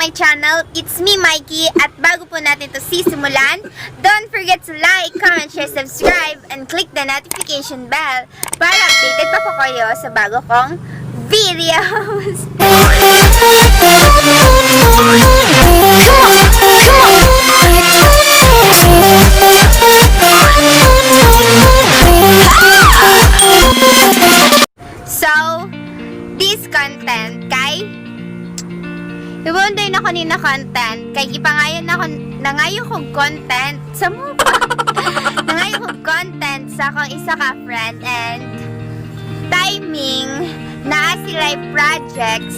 my channel. It's me, Mikey. At bago po natin to sisimulan, don't forget to like, comment, share, subscribe, and click the notification bell para updated pa po kayo sa bago kong videos. So, this content kay Ibuntay na ko ni na content kay gipangayon na ko, nangayo kog content sa mo pa. Nangayo kog content sa akong isa ka friend and timing naa sila projects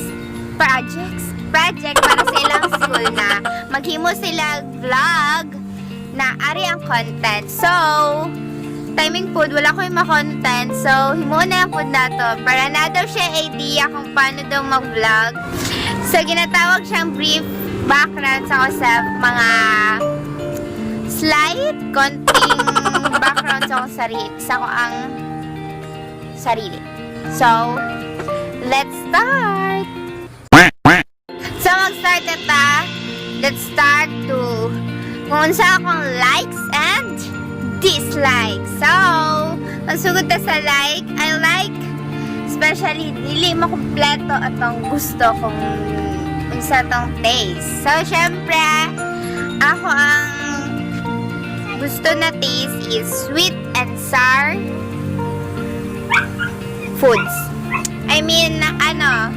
projects project para sa ilang school na maghimo sila vlog na ari ang content. So, timing pod, wala ko yung ma-content. So, himuon na lang pod nato para na daw siya idea kung paano daw mag-vlog. So, ginatawag siyang brief background sa ko sa mga slight, konting background sa akong sarili, sa ko ang sarili. So, let's start! So, mag-start na ta. Let's start to kung unsa akong likes and dislikes. So, magsugod ta sa like. I like, especially, dili makumpleto atong gusto kung unsa tong taste. So, syempre, ako ang gusto na taste is sweet and sour foods. I mean, ano,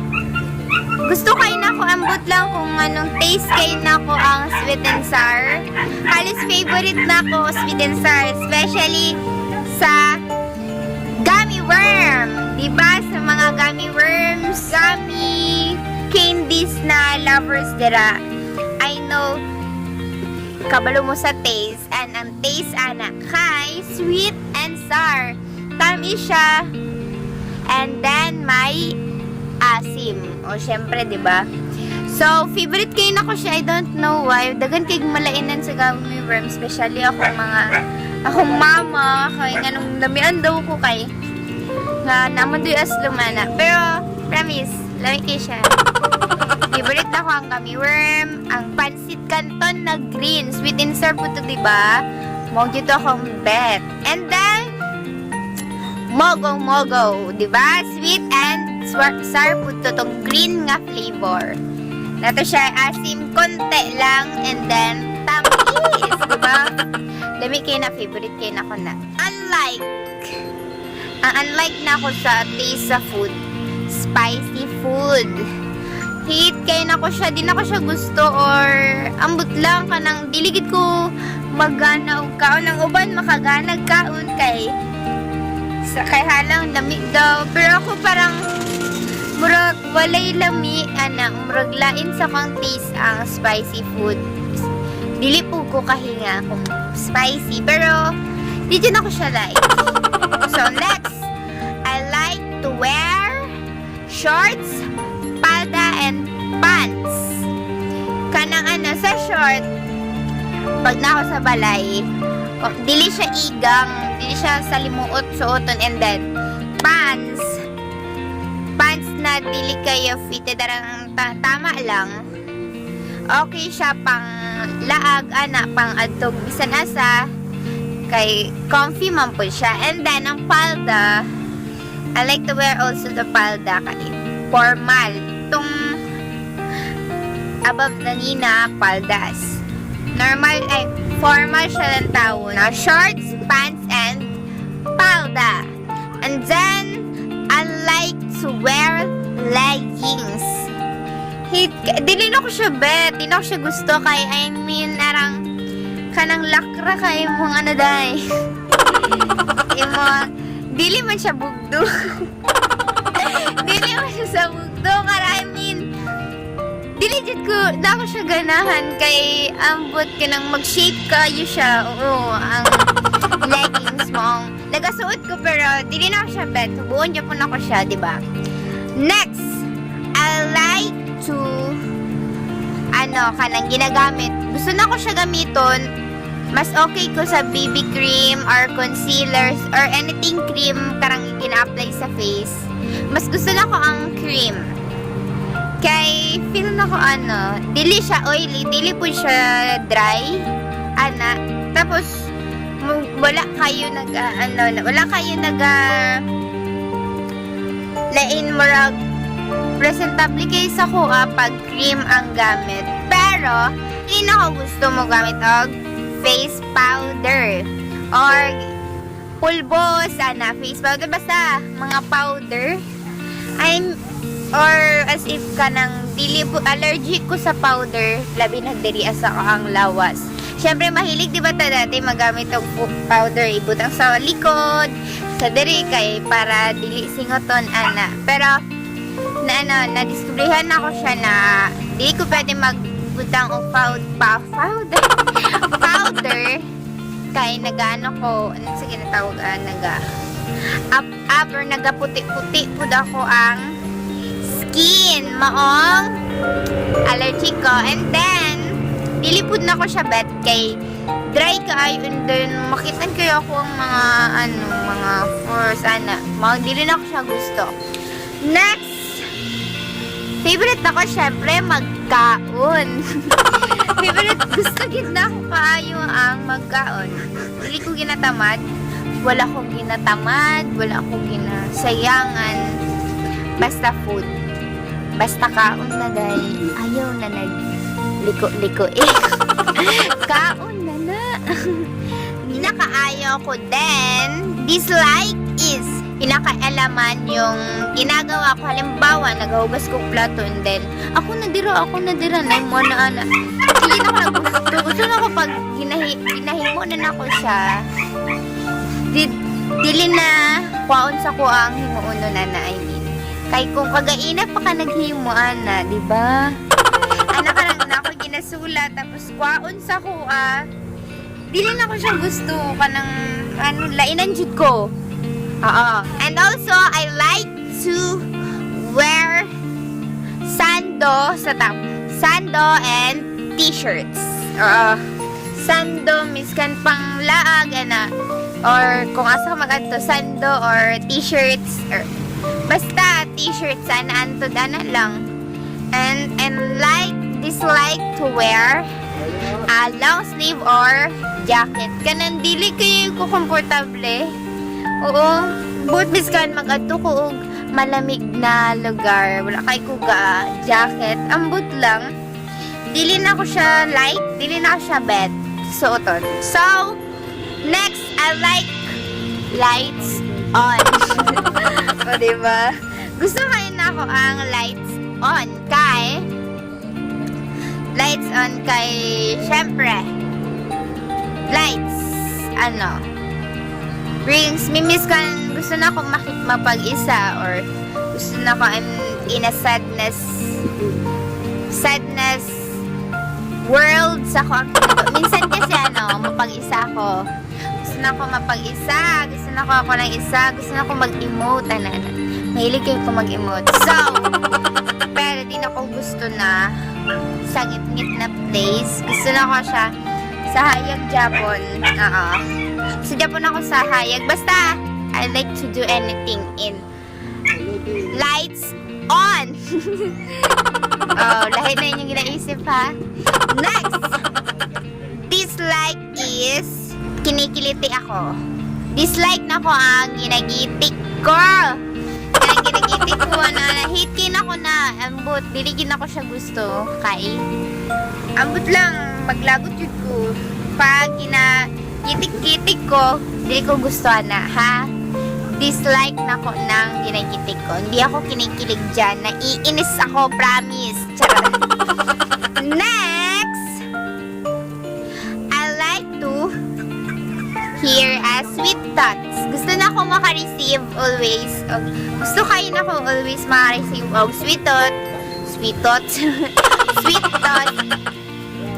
gusto kay nako, ambot lang kung anong taste kay nako ang sweet and sour. Halos favorite nako sweet and sour, especially sa gummy worm. Diba? Sa mga gummy worms, gummy candies na lovers dira. I know kabalo mo sa taste and ang taste ana kay sweet and sour. Tamis siya and then may asim. O syempre, 'di ba? So, favorite kay nako siya. I don't know why. Daghan kay malainan sa gummy worm, especially ako mga akong mama kay nganong lamian daw ko kay nga naman doy as lumana. Pero promise, lami kay siya. Favorite na ko ang gummy worm, ang pansit canton na green, sweet and sour po to, di ba? Mao gyud to akong bet. And then, mogo mogo, di ba? Sweet and sour po to tong green nga flavor. Nato siya asim konti lang and then tamis, di ba? Lami kay na, favorite kay na ko na. Unlike, ang unlike na ako sa taste sa food, spicy food. Hate kay na ko siya, di na ko siya gusto or ambot lang kanang dili gid ko magana og kaon. Ang uban makagana kaon kay sa kay halang lami daw. Pero ako parang murag walay lami ana, murag lain sa kong taste ang spicy food. Dili po ko kahinga kung spicy, pero di din ako siya like. So next, I like to wear shorts, palda, and pants. Kanang ano, sa short, pag na ako sa balay, oh, dili siya igang, dili siya sa limuot suoton, and then pants, pants na dili kayo fitted, darang tama lang. Okay siya pang laag ana, pang adtog bisan asa kay comfy man po siya. And then ang palda, I like to wear also the palda kay formal. Itong above the knee na paldas. Normal, ay, formal siya ng tao. Na shorts, pants, and palda. And then, I like to wear leggings. Hate, dili na ko siya bet. Di na ko siya gusto kay, I mean, arang, kanang lakra kay mong ano day. Imo, dili man siya bugdo. Dili man siya sa bugdo. Kara, I mean, dili jud ko, na ako siya ganahan kay ambot ka nang mag-shape kayo siya. Oo, ang leggings mo. Nagasuot ko pero dili na ako siya bet. Hubuon po na ko siya, di ba? Next, I like to ano, kanang ginagamit. Gusto na ko siya gamiton. Mas okay ko sa BB cream or concealers or anything cream karang gina-apply sa face. Mas gusto na ko ang cream. Kay Feel na ko ano, dili siya oily, dili po siya dry. Ana, tapos wala kayo nag ano, wala kayo nag lain, murag presentable kay sa kuha pag cream ang gamit. Pero hindi na ako gusto mo gamit og face powder or pulbos, ana, face powder, basta mga powder. I'm or as if kanang dili po, allergic ko sa powder, labi na diri sa ang lawas. Syempre mahilig di ba ta dati magamit og powder, ibutang sa likod, sa diri kay para dili singoton, ana. Pero na ano, nadiskubrihan ako siya na dili ko pwede magbutang og powder powder kay nagano ko, ano sa ginatawag, naga up up or nagaputi-puti pud ako ang skin, maong allergic ko. And then dili pud na ko siya bet kay dry kaayo and then makitan kayo ako ang mga ano, mga force, ana, maong dili na ako siya gusto. Next favorite ako, syempre, magkaon. Favorite, gusto gid na ako kaayo ang magkaon. Dili ko ginatamad. Wala akong ginatamad, wala akong ginasayangan. Basta food. Basta kaon na dahil ayaw na nag liko-liko eh. Kaon na na. Pinakaayaw ko din, dislike is, pinakaalaman yung ginagawa ko. Halimbawa, naghugas ko plato and then, ako na dira, na mo na ana. Hindi na ako nagusto. Gusto na ako pag ginahimo na nako siya. Dili na kwaon sa ko ang himuono na, I mean. Kay kung kagaina pa ka naghimo ana, di ba? Ana ka lang na ako ginasulat tapos kwaon sa ko ah. Dili na ko siya gusto kanang ano, lainan jud ko. Oo. And also I like to wear sando sa top. Sando and T-shirts. Oo. Sando miskan pang laag ana or kung asa ka mag-adto, sando or T-shirts or basta T-shirts ana, antod ana lang. And like dislike to wear a long sleeve or jacket. Kanang dili kayo ko komportable. Oo, but biskan mag-adto ko og malamig na lugar, wala kay ko ga jacket. Ambot lang. Dili na ko siya like, dili na ko siya bet suoton. So, next, I like lights on. O, diba? Gusto kayo na ako ang lights on kay lights on kay syempre lights ano brings me miskan gusto na akong mapag-isa or gusto na ako, I'm in a sadness sadness world sa ako. Minsan kasi ano, mapag-isa ako. Gusto na ako mapag-isa, gusto na ako ako ng isa, gusto na ako mag-emote, ano, ano. Mahilig kayo ko mag-emote. So, pero di na ako gusto na sa ngit-ngit na place. Gusto na ko siya sa hayag Japon. Oo. Sa Japon ako sa hayag. Basta, I like to do anything in lights on. Oh, lahat na inyong ginaisip ha. Next! Dislike is kinikiliti ako. Dislike na ko ang ginagitik ko. Kanang ginagitik ko na hate kin ako na ambot dili gid ako siya gusto kay ambot lang maglagot jud ko pag ginagitik-gitik ko. Dili ko gusto na ha. Dislike na ko ng ginagitik ko. Hindi ako kinikilig dyan. Naiinis ako, promise. Charot. Next, I like to hear a sweet thoughts. Gusto na ako maka-receive always. Gusto kayo na ako always maka-receive og sweet thought. Sweet thoughts. Sweet thought.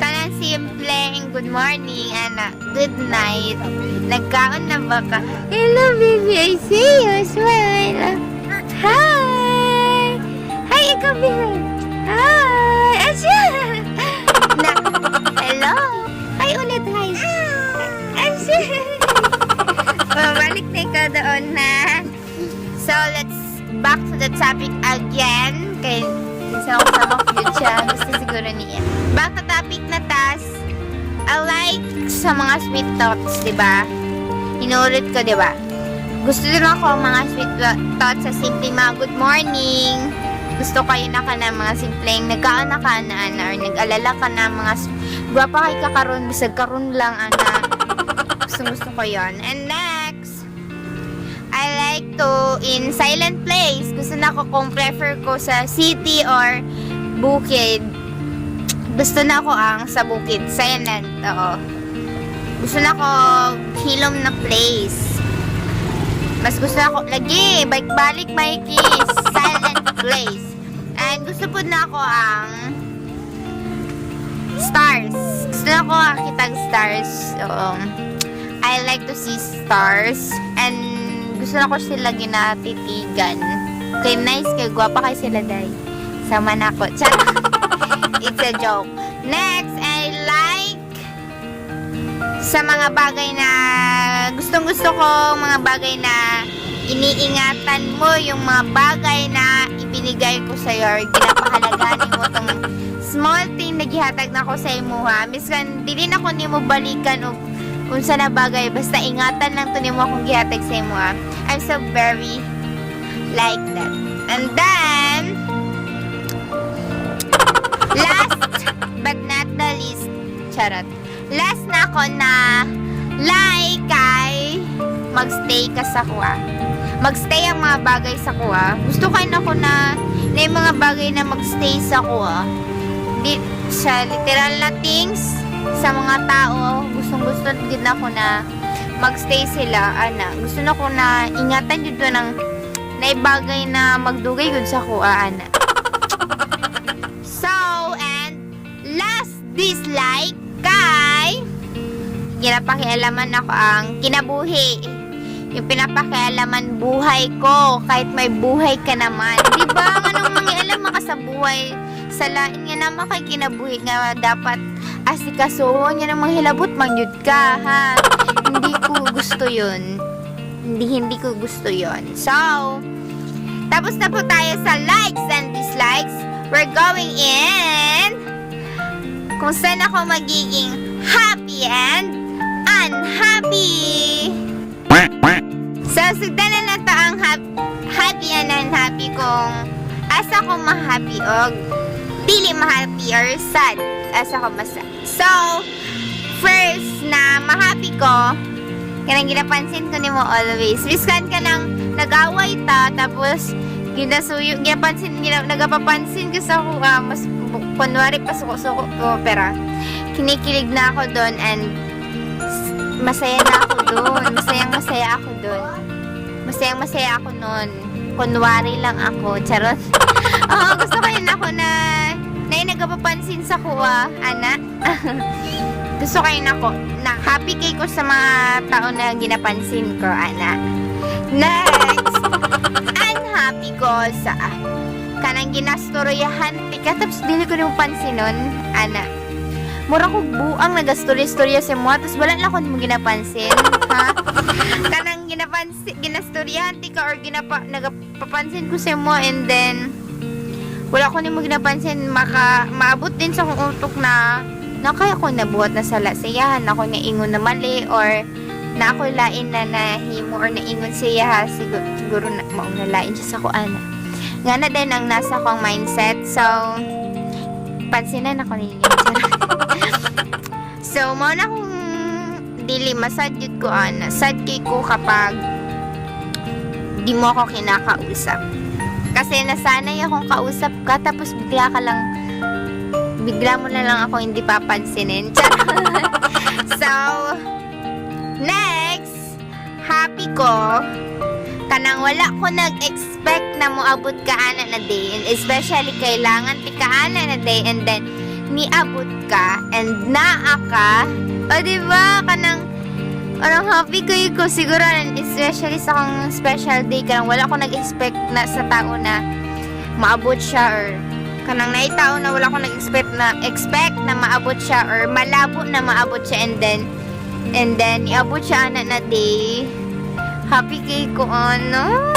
Kanang simpleng good morning, ana, good night. Nagkaon na ba ka? Hello, baby. I see you. Smile. Hi. Hi, ikaw behind. Hi. Asya. Na, hello. Hi ulit, hi. Asya. Oh, balik na ikaw doon na. So, let's back to the topic again. Kay, kinsa ako sa mga future. Siya. Gusto siguro niya. Back to topic na tas. I like sa mga sweet thoughts, di ba? Inuulit ko, di ba? Gusto din ako mga sweet thoughts sa simpleng mga good morning. Gusto kayo na ka na mga simpleng nagkaon na ka na, ana, or nag-alala ka na mga gwapa kay ka karon, bisag karon lang, ana. Gusto gusto ko yon. And next, I like to in silent place. Gusto na ko kung prefer ko sa city or bukid. Gusto na ko ang sa bukid. Silent. Oo. Gusto na ko hilom na place. Mas gusto na ko, lagi, balik-balik, Mikey, silent place. And gusto po na ako ang stars. Gusto na ko kitang stars. Oo. I like to see stars. And gusto na ko sila ginatitigan. Kay nice, kay gwapa kay sila day. Sama na ako. Charot. It's a joke. Next, I like sa mga bagay na gustong gusto ko, mga bagay na iniingatan mo yung mga bagay na ibinigay ko sa iyo or ginapahalagaan mo tong small thing na gihatag na ko sa imuha. Miskan dili na ko nimo balikan og unsa na bagay, basta ingatan lang to nimo akong gihatag sa imuha. I'm so very like that. And then last but not the least, charot. Last na ako na like kay magstay ka sa kuha. Magstay ang mga bagay sa kuha. Gusto kay nako na na yung mga bagay na magstay sa kuha. Di, sa literal na things, sa mga tao, gustong gusto din ako na magstay sila, ana. Gusto na ko na ingatan jud to ng naibagay na magdugay gud sa kuha, ana. So, and last dislike kay ginapakialaman ako ang kinabuhi. Yung pinapakialaman buhay ko kahit may buhay ka naman. Di ba? Anong mangialam ka sa buhay? Sa lain nga naman kay kinabuhi nga dapat asikasuhon nga namang hilabot man yun ka, ha? Hindi ko gusto yun. Hindi, hindi ko gusto yun. So, tapos na po tayo sa likes and dislikes. We're going in kung saan ako magiging happy and unhappy. So, sugdan na nato ang happy and unhappy kung asa ko ma-happy og dili ma-happy or sad. Asa ko mas-sad. So, first na ma-happy ko, kanang ginapansin ko nimo always. Biskan ka nang nag-away ta, tapos ginasuyo, ginapansin, nagapapansin ka sa ako, mas, kunwari pasuko-suko ko, pero kinikilig na ako doon and masaya na ako doon. Masayang masaya ako doon. Masayang masaya ako noon. Kunwari lang ako. Charot. Oo, gusto ko yun ako na na yung nagapapansin sa kuha, ana. Gusto ko yun ako na happy kay ko sa mga tao na ginapansin ko, ana. Next, unhappy ko sa kanang ginastoryahan tika tapos dili ko nimo pansinon, ana. Mura ko buang nagastorya-storya sa mo tapos wala na ako nimo ginapansin, ha? Kanang ginapansin, ginastoryahan tika or nagapapansin ko sa mo and then wala ko nimo ginapansin, maka maabot din sa akong utok na na kaya ko nabuhat na sala sa iyahan ako naingon na mali or na ako lain na nahimo or naingon siya, ha, siguro, siguro na mao na lain siya sa kuan nga na din ang nasa akong mindset. So pansinan ako ninyo. So mao na kung dili masad jud ko, ana. Sad kay ko kapag di mo ako kinakausap kasi nasanay akong kausap ka tapos bigla ka lang, bigla mo na lang ako hindi papansinin. Charot. So, next, happy ko, kanang wala ko nag-expect na moabot ka ana na day, and especially kailangan ti ka ana na day, and then niabot ka, and naa ka, o di ba, kanang anong happy kayo ko siguro, and especially sa kang special day, kanang wala ko nag-expect na sa tao na maabot siya or kanang naitao na wala ko nag-expect na maabot siya or malabo na maabot siya and then iabot siya ana na day, happy kay ko, ano.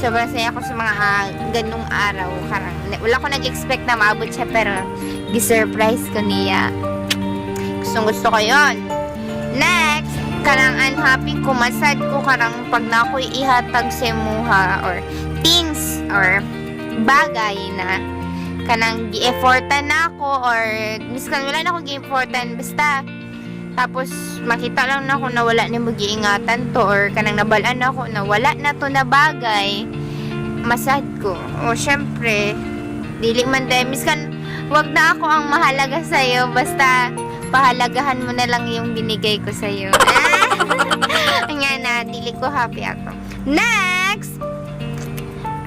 Sobrang saya ko sa mga ganung araw. Karang, wala ko nag-expect na maabot siya, pero gi-surprise ko niya. Gustong gusto ko yon. Next, karang unhappy ko, masad ko karang pag na ako'y ihatag sa imuha or things or bagay na kanang gi-effortan na ako or miskan wala na akong gi-effortan, basta tapos makita lang na ako na wala nimo giingatan to or kanang nabalaan na ako na wala na to na bagay, masad ko. O syempre, dili man dahil miskan wag na ako ang mahalaga sa'yo, basta pahalagahan mo na lang yung binigay ko sa'yo. Ah! Nga na, dili ko happy ako. Next!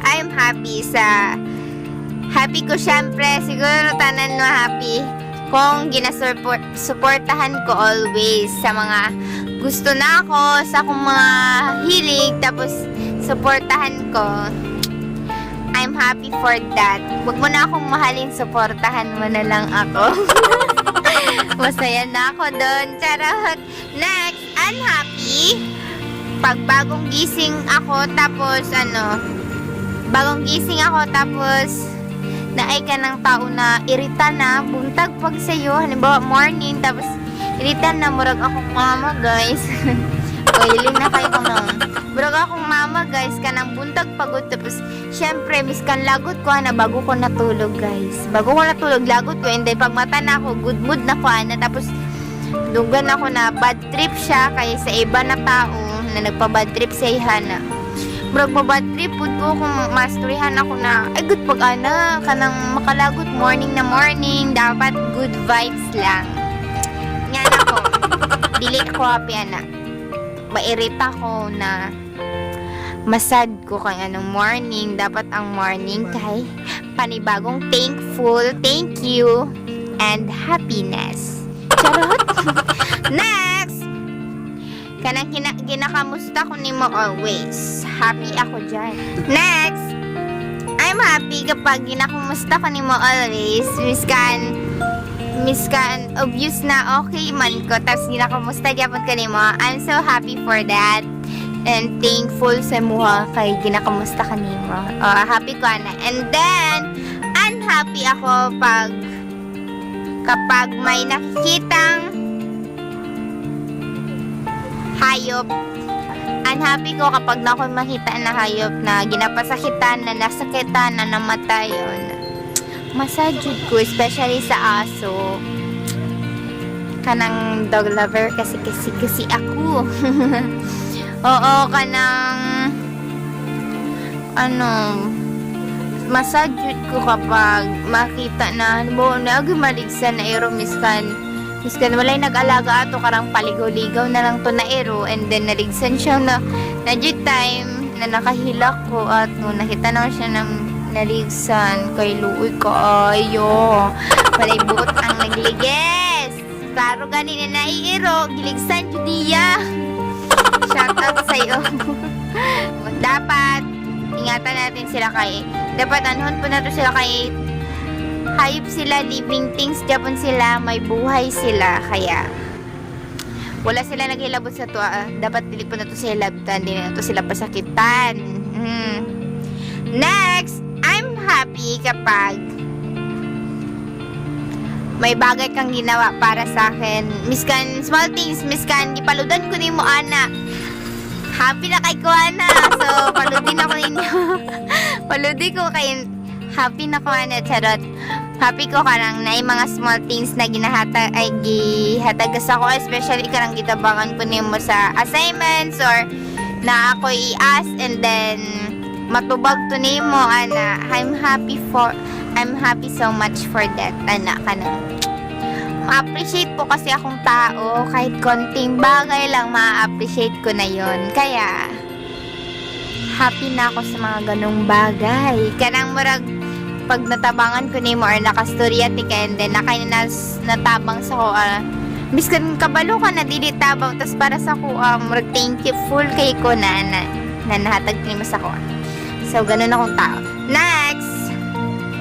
I'm happy sa happy ko syempre, siguro tanan mo happy kung ginasupport suportahan ko always sa mga gusto na ako, sa akong mga hilig, tapos suportahan ko. I'm happy for that. Wag mo na akong mahalin, suportahan mo na lang ako. Masaya na ako doon. Charot. Next, unhappy. Pag bagong gising ako, tapos ano, bagong gising ako, tapos naay ka ng tao na irita na, buntag pag sa'yo, halimbawa morning, tapos irita na, murag akong mama, guys. Oily na kayo ko nung. Murag akong mama, guys, kanang buntag pagod, tapos syempre, miskan lagot ko, ana, bago ko natulog, guys. Bago ko natulog, lagot ko, and then pag mata na ako, good mood na ko, ana, tapos dugan ako na bad trip siya kay sa iba na tao na nagpa-bad trip sa ihana. Murag pa bad trip pud ko kung mastoryahan ako na ay good pag ana kanang makalagot morning na morning, dapat good vibes lang. Nga na ko, dili ko happy ana. Mairita ko na masad ko kay anong morning, dapat ang morning kay panibagong thankful, thank you and happiness. Charot. Next, kanang ginakamusta ko nimo always. Happy ako dyan. Next, I'm happy kapag ginakamusta ko nimo always. Miskan, obvious na okay man ko. Tapos ginakamusta gyapon ka nimo. I'm so happy for that. And thankful sa muha kay ginakamusta ka nimo. Oh, happy ko ana. And then, unhappy ako pag kapag may nakikitang hayop. Unhappy ko kapag na ako makita na hayop na ginapasakitan, na nasakitan, na namatay. Yun. Masad jud ko, especially sa aso. Kanang dog lover kasi ako. Oo, kanang ano, masad jud ko kapag makita na mo na maligsan na iro, miskan walay nag-alaga ato, karang paligaw-ligaw na lang to na iro and then naligsan siya na na jud time na nakahilak ko at no, nakita na siya ng naligsan kay luoy kaayo, walay buot ang nagligis. Klaro gani na naiiro giligsan jud niya. Shout out sa'yo. Dapat ingatan natin sila kay dapat anhon po nato sila kay hayop sila, living things japon sila, may buhay sila, kaya wala sila naghilabot sa tuwa. Dapat dili po nato sila labtan, dili nato sila pasakitan. Next, I'm happy kapag may bagay kang ginawa para sa akin. Miskan small things, miskan gipaludan ko nimo ana. Happy na kay ko ana. So, paludin ako ninyo. Paludi ko kay happy na ko ana, charot. Happy ko karang na mga small things na ginahata ay gihatag sa ako, especially karang gitabangan ko nimo sa assignments or na ako i-ask and then matubag to nimo ana. I'm happy so much for that ana. Kanang ma-appreciate po kasi akong tao, kahit konting bagay lang ma-appreciate ko na yon, kaya happy na ako sa mga ganong bagay. Kanang murag pag natabangan ko nimo or nakastorya ti ka and then nakay nas natabang sa ko, biskan kabalo ka na dili tabang, tas para sa ko, murag thank you full kay ko na nahatag nimo sa ko. So ganun akong tao. Next,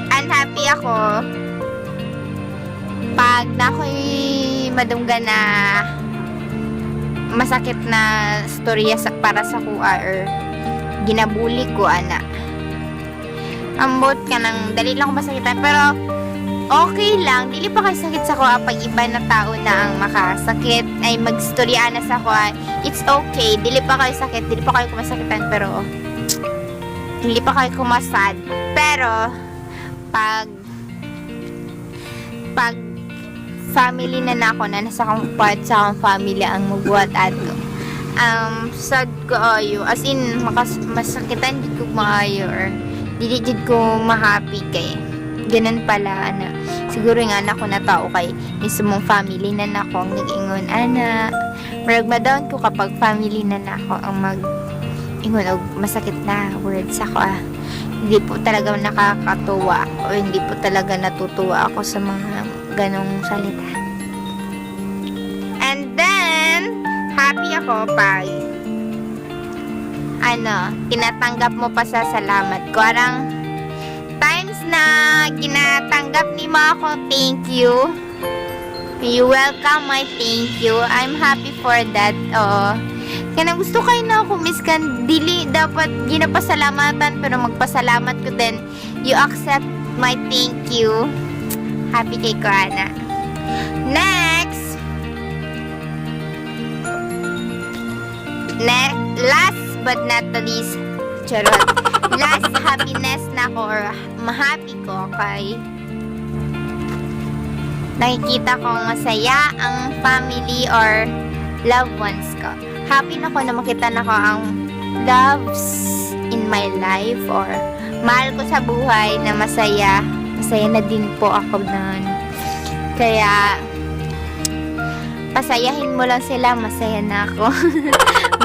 unhappy ako pag na ako'y madunggan na masakit na storya para sa kuha or Ginabuli ko ana. Ambot ka nang dali lang ko masakitan, pero okay lang, dili pa kay sakit sa kuha pag iba na tao na ang makasakit ay magstorya na sa kuha. It's okay, dili pa kayo sakit, dili pa kayo kumasakitan, pero dili pa kayo kumasad. Pero pag family na nako na nasa akong part sa akong family ang mubuhat ato. Sad kaayo. As in, masakitan jud ko maayo or dili jud ko ma-happy kay ganun pala ana. Siguro nga anak ko na tao kay mismong family na nako ang nag-ingon ana. Murag ma-down ko kapag family na nako ang mag ingon og masakit na words ako ah. Hindi po talaga nakakatuwa o hindi po talaga natutuwa ako sa mga ganong salita. And then, happy ako pag ano, tinatanggap mo pa sa salamat ko. Arang times na ginatanggap ni mo ako, thank you. You welcome my thank you. I'm happy for that. Oo. Kaya gusto kayo na ako, miskan, dili dapat ginapasalamatan, pero magpasalamat ko din. You accept my thank you. Happy kay ko, ana. Next! Last but not the least, charot. Last happiness na ko or mahappy ko kay nakikita kong masaya ang family or loved ones ko. Happy na ko na makita na ko ang loves in my life or mahal ko sa buhay na masaya. Masaya na din po ako nun. Kaya, pasayahin mo lang sila, masaya na ako.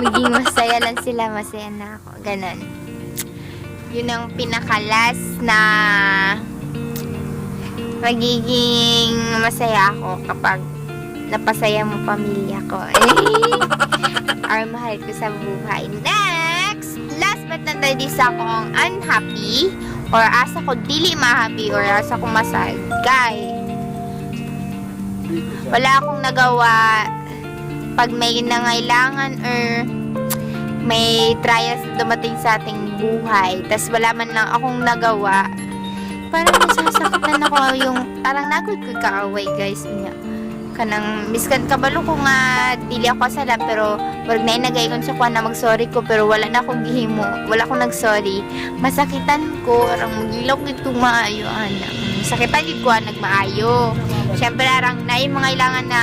Maging masaya lang sila, masaya na ako. Ganon. Yun ang pinaka-last na magiging masaya ako kapag napasaya mo pamilya ko. Or mahal ko sa buhay. Next! Last but not the least, akong unhappy or asa ko dili ma-happy or asa ko masad. Kay, wala akong nagawa pag may nangailangan or may trials na dumating sa ating buhay. Tas wala man lang akong nagawa. Parang nasasaktan ako yung parang nagod ko kaaway, guys, niya. Kanang miskan kabalo ko nga dili ako kasala, pero murag na nagaingon sa kuan na mag-sorry ko, pero wala na akong gihimo, wala akong nag-sorry. Masakitan ko, arang magilaw gid ko maayo ana. Masakitan gid ko ah, nagmaayo. Syempre arang naay mga kailangan na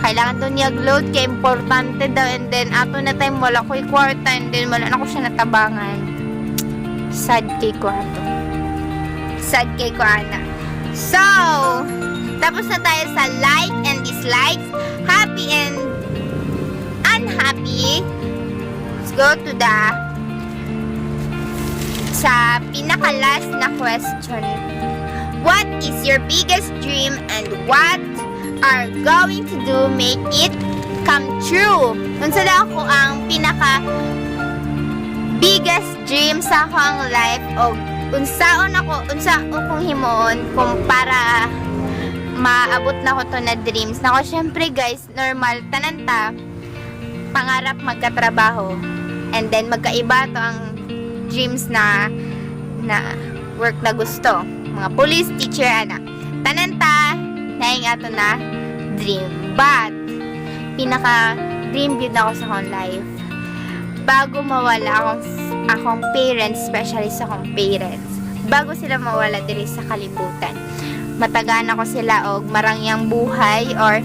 kailangan daw niya load kay importante daw, and then ato na time wala ko'y kwarta, and then wala na ko siya natabangan. Sad kay ko ato, sad kay ko ana. So tapos na tayo sa like and dislikes, happy and unhappy. Let's go to the sa pinaka last na question. What is your biggest dream and what are going to do make it come true? Unsa daw ako ang pinaka biggest dream sa akong life o unsaon ako, unsa akong himuon kung para maabot na ko to na dreams nako? Syempre guys, normal, tanan ta pangarap magkatrabaho, and then magkaiba to ang dreams na na work na gusto, mga police, teacher ana. Tanan ta naing ato na dream, but pinaka dream gyud ako sa akong life, bago mawala akong parents, especially sa akong parents, bago sila mawala diri sa kalibutan, matagaan ako sila og marangyang buhay or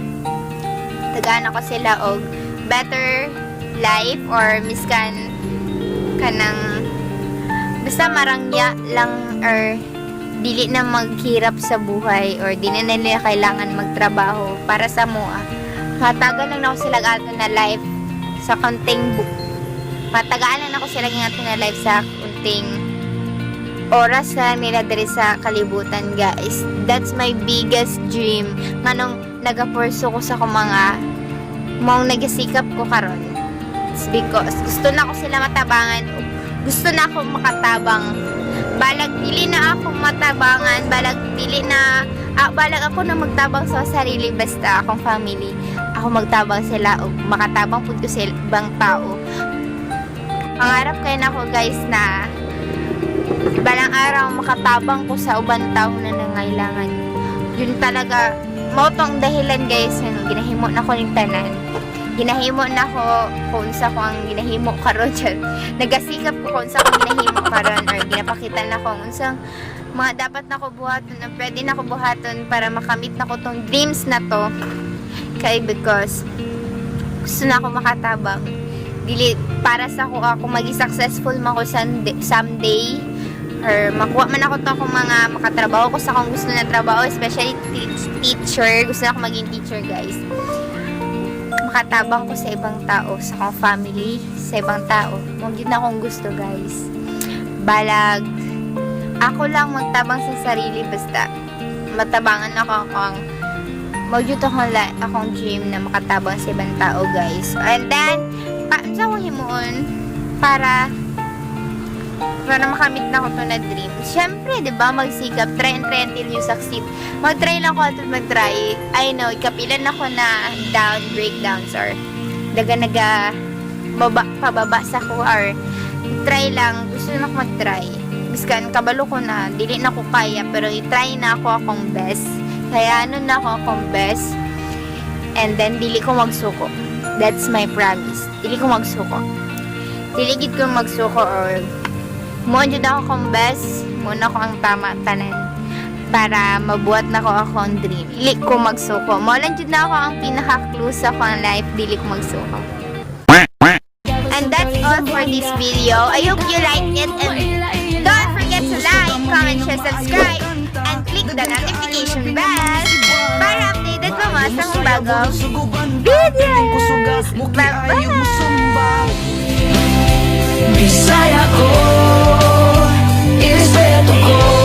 tagaan ako sila og better life or miskan kanang basta marangya lang or dili na maghirap sa buhay or dili na nila kailangan magtrabaho para sa mua. Matagal lang ako sila ato na life sa konting matagaan lang ako sila ato na life sa kunting oras na nila diri sa kalibutan, guys. That's my biggest dream. Nganong nagapurso ko sa akong mga maong nagasikap ko karon. It's because gusto na ko sila matabangan. Gusto na ako makatabang. Balag dili na ako matabangan, balag dili na ah, balag ako na magtabang sa sarili, basta akong family. Ako magtabang sila o makatabang pud ko sa ibang tao. Pangarap kaayo nako, guys, na balang araw makatabang ko sa uban tao na nangailangan. Yun talaga, mao tong dahilan, guys, ano, ginahimo na ko ning tanan. Ginahimo na ko kung sa ko ang ginahimo karon dyan. Nagasikap ko kung sa ko ginahimo karon or ginapakita na ko kung unsang mga dapat na ko buhaton o pwede na ko buhaton para makamit na ko tong dreams na to. Kay because gusto na ako makatabang. Dili para sa ko ako maging successful man ko someday or makuha man ako to akong mga makatrabaho ko sa akong gusto na trabaho, especially teacher. Gusto na ako maging teacher, guys. Makatabang ko sa ibang tao, sa akong family, sa ibang tao. Mao gyud na akong gusto, guys. Balag ako lang magtabang sa sarili, basta matabangan ako akong mao gyud akong dream na makatabang sa ibang tao, guys. And then, pa, unsa akong himuon para makamit na ko to na dream? Siyempre, di ba, magsikap, try and try until you succeed. Mag-try lang ko at mag-try. I know, kapilan ako na down, breakdowns, or daga naga baba, pababa sa ko or try lang, gusto na ako mag-try. Biskan kabalo ko na, dili na ko kaya, pero i-try na ako akong best. Kaya ano na ako akong best. And then, dili ko magsuko. That's my promise. Dili ko magsuko. Dili gid ko magsuko or mo jud ako akong best, mo na ako ang tama tanan para mabuhat na ko akong dream. Dili ko magsuko. Mo lang jud na ako ang pinaka-clue sa akong life, dili ko magsuko. And that's all for this video. I hope you like it and don't forget to like, comment, share, subscribe, and click the notification bell para updated mo mo sa akong bagong videos. Bye-bye! Bisaya ko, irespeto ko.